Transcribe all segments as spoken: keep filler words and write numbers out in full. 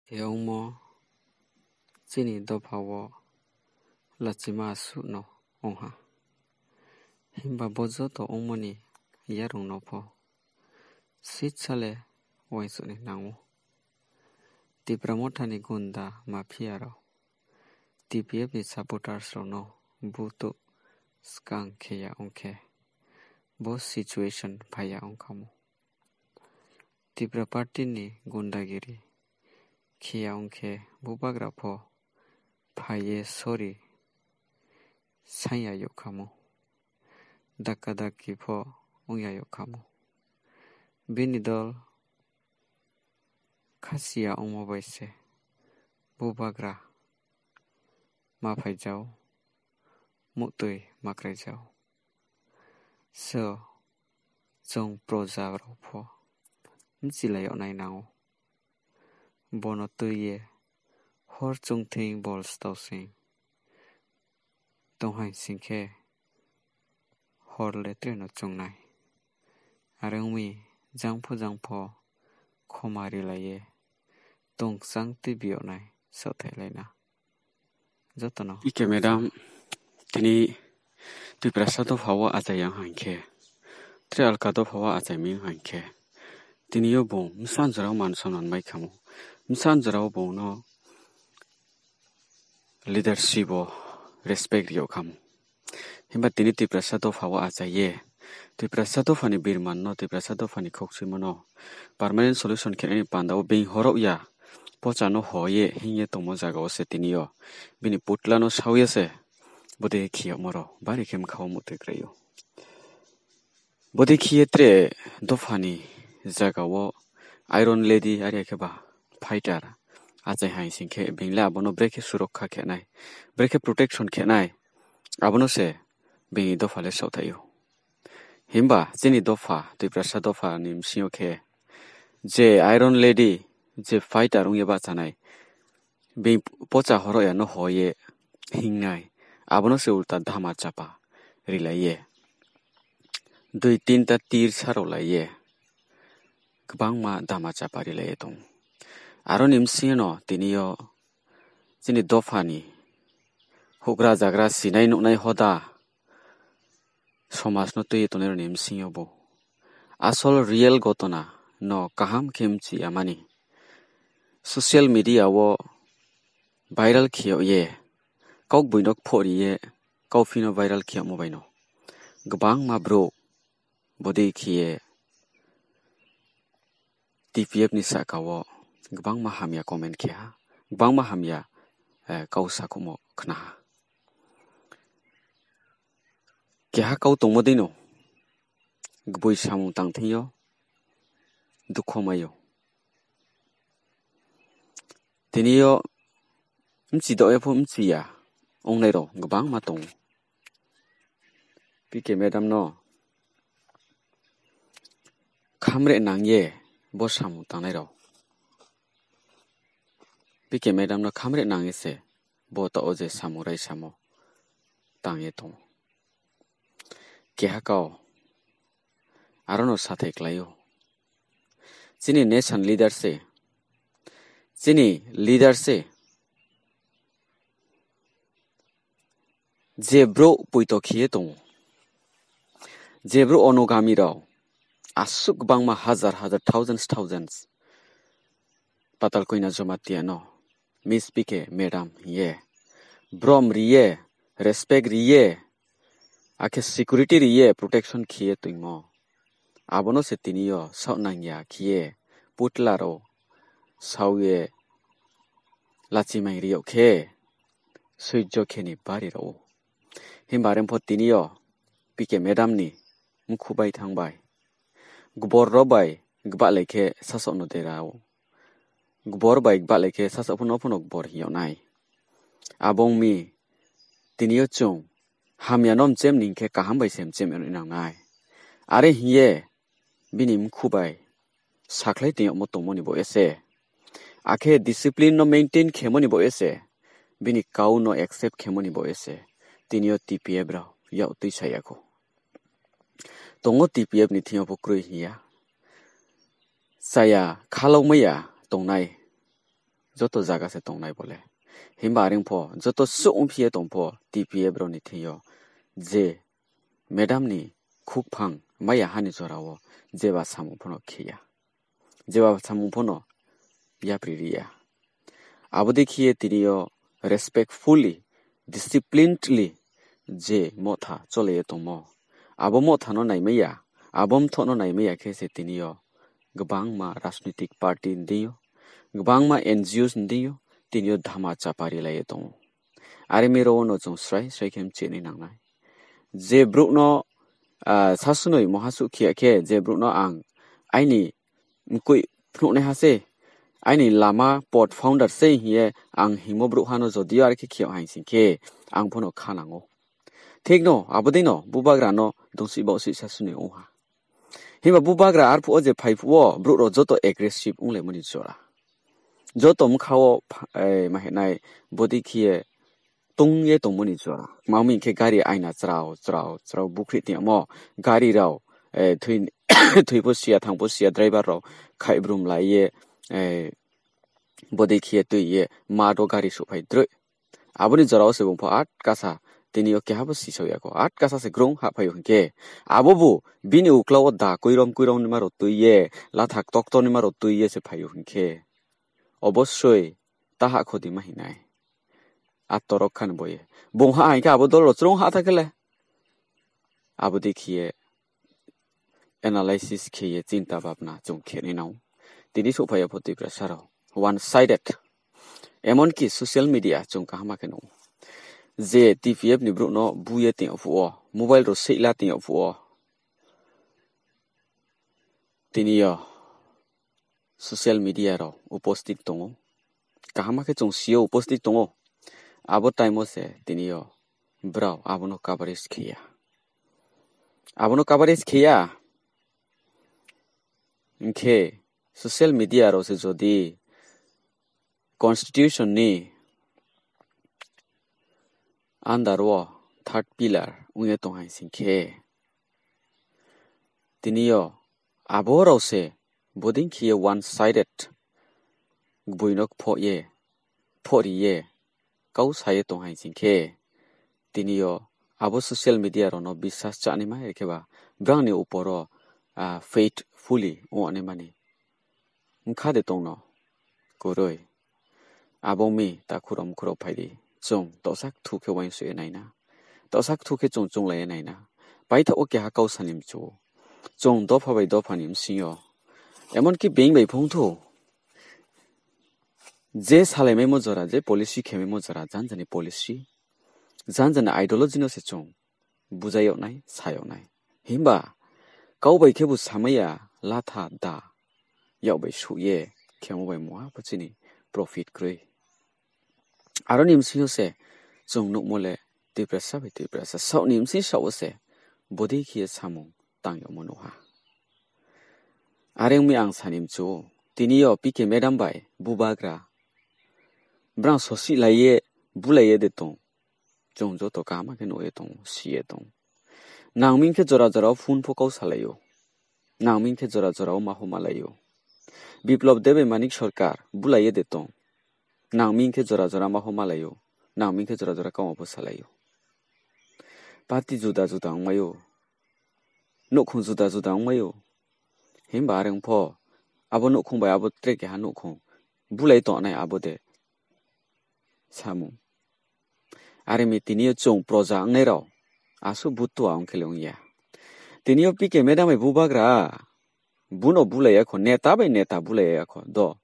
Khe ongmo chini dopha wo lachima asuh no ong ha. Himba bo joto ongmo ni yarung no pho sitsa le uaingsouh ni nang ou. Tipra Motha ni gunda mafia rao T P F ni supporters rao no butuh skang khe ya ong khe, bo situation phai ya ong kha mo. Tipra Party ni gundagiri khe ya ong khe, bubagra pho phai ye sorry saing ya yag kha mo, daka daki pho ong ya yag kha mo. Bini dol khasi ya ongmo bai se bubagra ma phai jao, muhtoi ma krai jao. So, chung proja rao pho bchilai yag nai nang ou. Bo no tui ye hor chung thing bol stao sing tong haing sing khe, hor le tre no chung nai. Are ong mi, jang pho jang pho khoma rilai ye tong kchang tuibi yag nai saohthaihlai na. Joto no. Ike madam, tini Tiprasa dopha wo achai ya haing khe, tre alka dopha wo achai mi haing khe, tini yo bung bsa jora wo man samnan mai kha mo. Bsa jora wo bung no leadership wo respect ri yag kha mo. Himba tini Tiprasa dopha wo achai ye, Tiprasa dopha ni birman no, Tiprasa dopha ni khokchuimo no permanent solution khe nai ni panda wo being horao ya, pocha no ho ye hing ye tongmo zaga wo se tini yo bini putla no sao ye se bodei khe yagmo rao bari khe mkha wo muhtoi krai ou. Bodei khe ye tre dopha ni zaga wo Iron Lady are khe ba fighter achai haing sing khe, being le abo no brekhe surokha khe nai, brekhe protection khe nai, abo no se being ni dopha le saohthai ou. Himba chini dopha, Tiprasa dopha ni bsing yo khe, je Iron Lady, je fighter ong ye bahcha nai, being pocha horao ya no ho ye hing nai, abo no se ulta dama chapa rilai ye, dui tinta tir sarao lai ye, gbangma dama chapa rilai ye tong ou. Aro ni bsing yo no tini yo chini dopha ni houhgra zagra sinai nuhnai hoda, somaj no tui ye tongnai rao ni bsing yo bo asol real gotona no kaham khe mchi ya mani social media wo viral khe yag ye, kaugboi no kphoh ri ye, kauphi no viral khe yagmo bai no gbangma brouh bodei khe ye T P F ni sahka wo gbangma hamya comment khe ha, gbangma hamya, eh, kau sakhouhmo khna ha. Keha kau tongmo dei no, gboi samung tang thing yo dukho mai ou. Tini yo mchi dao ye pho mchi ya ongnai rao gbangma tong ou. P K madam no khamre nang ye bo samung tangnai rao, P K madam no khamre nang ye se bo taoh wo je samung raisamo tang ye tong ou. Keha kau aro no sathai klái ou. Chini nation leader se, chini leader se, je brouh poito khe ye tong ou, je brouh onugami rao asuh gbangma hazar hazar, thousands, thousands, Patal Koina Jomatia no Miss P K madam hing ye brom ri ye, respect ri ye, akhe security ri ye, protection khe ye toingmo, abo no se tini yo saohnang ya khe ye putla rao sao ye lachimaing ri yag khe, soijo khe ni bari rao ou. Himba are pho tini yo P K madam ni mkhu bai thanng bai, gbor rao bai gbahlai khe sasaoh no dera ou. Gbor bai gbahlai khe sasaoh pho no pho no gbor hing yag nai. Abo ong mi, tini yo chung hamya no mchem ni hing khe kaham bai se mchem nai nang nai. Are hing ye bini mkhu bai sakhlai toing yagmo tongmo ni baoh ye se, akhe discipline no maintain khemo ni baoh ye se, bini kau no accept khemo ni baoh ye se tini yo T P F rao yak tuisa ya khou. Tong ou T P F ni thing yo pho kroi hing ya. Chaya khalao mai ya tongnai. joto zaga se tongnai bo le. Himba are pho, joto suh ongphi ye tong pho, T P F rao ni thing yo, je madam ni khukphang maya ha ni jora wo, jeba samung pho no khe ya. Jeba samung pho no yapri ri ya. Abo dei khe ye tini yo respectfully, disciplinedly je motha chole ye tongmo, abo motha no naimai ya, abo mthoh no naimai ya khe se tini yo gbangma rajnitik party ni deing yo, gbangma N G Os ni deing yo, tini yo dhama chapari lai ye tong ou. Are mi rao no chung srai srai khe mchinai nang nai. Je brouh no, ah, sasunoi moha suh khe ya khe, je brouh no ang aini mkoih phnuhnaiha se, aini lama pot founder se hing ye ang hingmo brouhha no jodi yo are khe khe yag haing sing khe, ang pho no kha nang ou. Thik no, abo dei no, bubagra no dungsih baohsih sasunoi ong ha. Himba bubagra arphuh wo je phai phuh wo, brouh rao joto aggressive onglaimo ni jora. Joto bkha wo pha-, eh, ma hing nai, bodei khe ye tong ye tongmo ni jora. Kma mi hing khe gari aina chrao, chrao, chrao bukhrih tong yagmo, gari rao, eh, thui-, thui pho si ya, thang pho si ya, driver rao khaihbrum lai ye, eh, bodei khe ye tui ye, math wo gari souhphai droi. Abo ni jora wo se bung pho atkasa, tini yo keha pho sisao ya kho, atkasa se grung hahphai ou hing khe. Abo bu, bini uklau wo da kuirom kuirom naima rao tui ye, latha ktokto naima rao tui ye se phai ou hing khe. Obosoi, ta hahkho di ma hing nai. Atorok khan bo ye. Bung hah hing khe abo dol rao chrung hah tha khe le. Abo dei khe ye analysis khe ye chinta bhabna chung khe nai nang ou. Tini souhphai ya pho Tiprasa rao one sided, emon ki social media chung kaham khe nuh ou. Je T P F ni brouh no bu ye tong yag phuh wo, mobile rao seihla tong yag phuh wo, tini yo social media rao uposthit tong ou. Kaham khe chung si yo uposthit tong ou. Abo time wo se tini yo brao abo no coverage khe ya. Abo no coverage khe ya. Hing khe social media rao se jodi constitution ni under wo third pillar ong ye tong haing sing khe, tini yo abo rao se bodei khe ye one sided gboi no kphoh ye, kphohri ye, kau sa ye tong haing sing khe, tini yo abo social media rao no bisas chánaima, are khe ba brao ni upor wo, ah, faithfully ong naima ni bkha de tong no? Kroi. Abo mi takhu rao mkhu rao phai di. Chung taohsa kthu khe uaingsouh ye nai na. Taohsa kthu khe chung chounglai ye nai na. Paithaoh wo keha kau sa ni mchu ou. Chung dopha bai dopha ni bsing yo, emon ki being bai phung thou, je salaimaimo jora, je policy khemaimo jora, janja ni policy, janja ni ideology no se chung bujai yag nai, sa yag nai. Himba kau bai khebu samai ya, latha da, yak bai suh ye khemo bai mungha pho chini profit kroi. Aro ni bsing yo se chung nuhmo le Tiprasa bai Tiprasa, saoh ni bsing saoh wo se bodei khe ye samung tang yagmo nuh ha. Are ong mi ang sa ni mchu ou, tini yo P K madam bai bubagra, brang sosihlai ye, bulai ye de tong, chung joto kaham khe nuh ye tong, si ye tong. Nang mi khe jora jora wo phone pho kau salai ou. Nang mi khe jora jora wo ma ho malai ou. Biplop Deb bai Manik Sarkar bulai ye de tong. Nang mi khe jora jora ma ho malai ou. Nang mi khe jora jora kauma pho salai ou. Party juda juda ongmai ou. Nouhkhong juda juda ongmai ou. Himba are ong pho, abo nouhkhong bai abo tre keha nouhkhong bulai tongnai abo de samung. Are mi tini yo chung proja ongnai rao, asuh buttua ong khe le ong ya. Tini yo P K madam bai bubagra, bu no bulai ya kho, neta bai neta bulai ya kho do.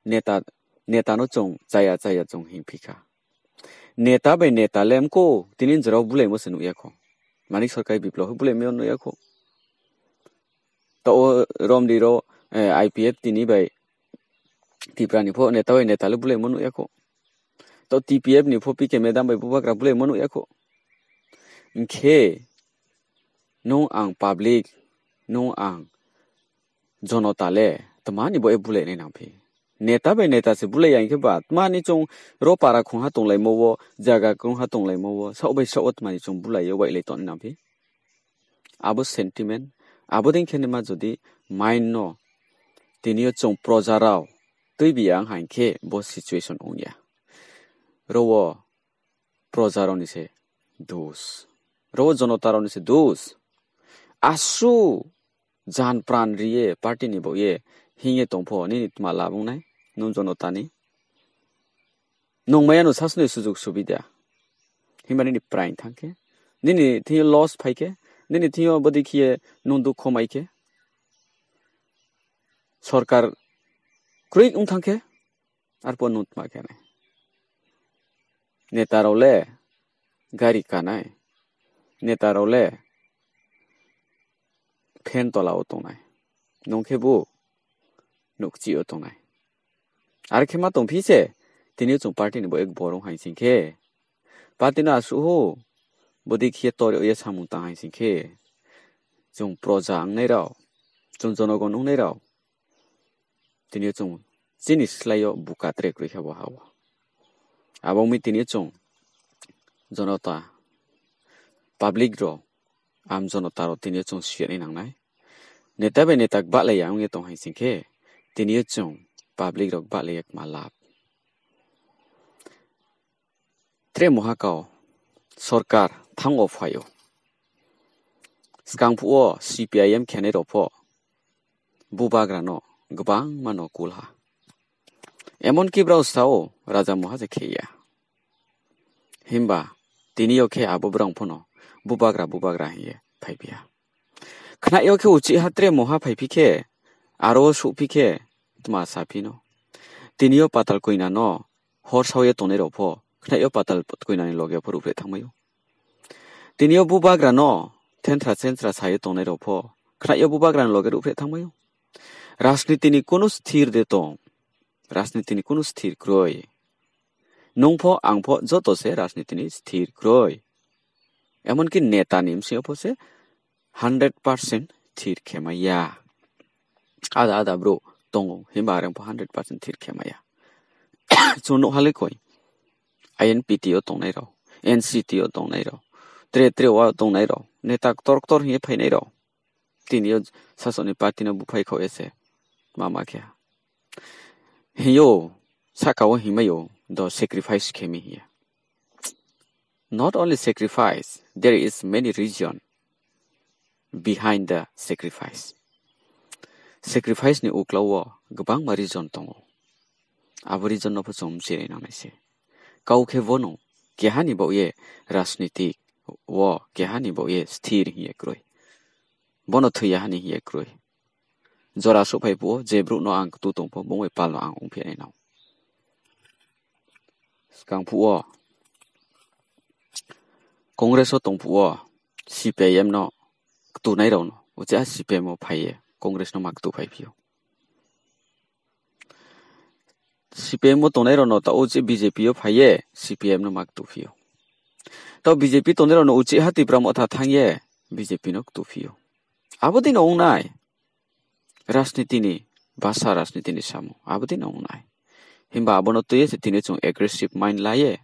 Neta, neta no chung chaya chaya chung hingphi kha. Neta bai neta le mko tini jora wo bulaimo se nuh ya kho. Manik Sarkar Biplop khe bulaimo nuh ya kho. Taoh wo Romdi rao, eh, I P F T ni bai Tipra ni pho neta bai neta le bulaimo nuh ya kho. Taoh T P F ni pho P K madam bai bubagra bulaimo nuh ya kho. Hing khe nung ang public, nung ang jonota le tma ni bo e bulai nai nang phi? Neta bai neta se bulai ya hing khe ba, tma ni chung ro para khongha tonglaimo wo, zaga khongha tonglaimo wo, saoh bai saoh wo tma ni chung bulai ye wailai tongnai nang phi? Abo sentiment, abo dei khe naima jodi mind no tini yo chung proja rao, Tuibi ya ong haing khe bo situation ong ya. Ro wo proja rao ni se dos. Ro wo jonota rao ni se dos. Asuh jan pran ri ye party ni baoh ye hing ye tong pho nini tma lab ong nai, nung jonota ni. Nung maya no sasno ni sujug subida. Himba nini praing thanng khe, nini thing yo loss phai khe, nini thing yo bodei khe ye nung dukho mai khe, sorkar kroi ong thanng khe, arphuh nung tma khe nai. Neta rao le gari ka nai. Neta rao le fan tola wo tong nai. Nung khebu nouhkchih yo tong nai. Are khe ma tongphi se, tini yo chung party ni bo ek borong haing sing khe, party no asuh hou, bodei khe ye tor ye samung tang haing sing khe, chung proja ongnai rao, chung jonogon ongnai rao, tini yo chung chini slái yo buka tre kroi khe bo ha wo. Abo ong mi tini yo chung jonota, public rao, am jonota rao tini yo chung siya nai nang nai. Neta bai neta gbahlai ya ong ye tong haing sing khe, tini yo chung public rao gbahlai ye kma lab. Tre muha kau sorkar thanng wo phai ou. Skang phuh wo C P I M khenai rao pho bubagra no gbangma no kul ha. Emon ki brao sa ou raja muha se khe ya. Himba tini yo khe abo brao pho no bubagra bubagra hing ye phaiphi ha. Khnaih yo khe uchih ha tre muha phaiphi khe, aro wo souhphi khe, tma saphi no. Tini yo patal koina no hor sao ye tongnai rao pho, khnaih yo patal koina ni loge pho ruhphreh thanngmai ou. Tini yo bubagra no thenthra chenthra sa ye tongnai rao pho, khnaih yo bubagra ni loge ruhphreh thanngmai ou. Rajniti ni kuno sthir de tong, rajniti ni kuno sthir kroi. Nung pho, ang pho, joto se rajniti ni sthir kroi. Emon ki neta ni bsing yo pho se hundred percent thir khe mai ya. Ada ada brouh tong ou, himba are pho hundred percent thir khe mai ya. Chung nuh ha le koi, I N P T yo tongnai rao, N C T yo tongnai rao, tre tre wo tongnai rao, neta ktor ktor hing ye phainai rao, tini yo sasaoh ni party no buphai khaoh ye se, mama khe ha. Hing yo, sahka wo hingmai ou, do sacrifice khe mi hing ye. Not only sacrifice, there is many reason behind the sacrifice. Sacrifice ni uklau wo gbangma reason tong ou. Abo reason no pho chung mchirai nang nai se. Kau khe bo no keha ni baoh ye rajniti wo keha ni baoh ye sthir hing ye kroi. Bo no thoi ya ha ni hing ye kroi. Jora souhphai phuh wo je brouh no ang ktu tong pho, bung bai pal no ang ongphi nai nang. Skang phuh wo Congress wo tong phuh wo C P I M no ktunai rao no uchih ha C P I M wo phai ye Congress no ma ktuphaiphi ou. C P I M wo tongnai rao no taoh uchih B J P yo phai ye C P I M no ma ktuphi ou. Taoh B J P tongnai rao no uchih ha Tipra Motha thanng ye B J P no ktuphi ou. Abo dei no ong nai. Rajniti ni basa, rajniti ni samung abo dei no ong nai. Himba abo no tui ye se tini yo chung aggressive mind la ye,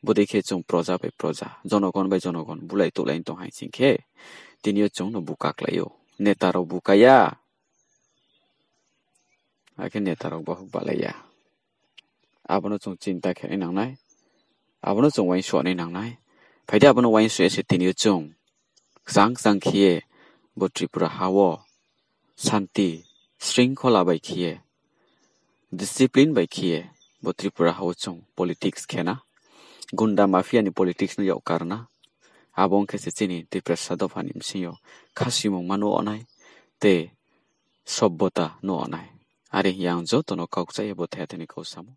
bodei khe chung proja bai proja, jonogon bai jonogon bulai touhlai tong haing sing khe, tini yo chung no buka klái ou. Neta rao buka ya. Akhe neta rao bahuk balai ya. Abo no chung chinta khe nai nang nai. Abo no chung uaingsouh nai nang nai. Phai di, abo no uaingsouh ye se tini yo chung kchang kchang khe ye bo Tripura ha wo santi, sringkhola bai khe ye, discipline bai khe ye bo Tripura ha wo chung politics khe na. Gunda mafia ni politics no yak kar na. Abo ong khe se chini Tiprasa dopha ni bsing yo khasimung ma nuh nai, tei sobbota nuh nai. Are hing ye ang joto no kau kchai ye bo thaya thani kau samo.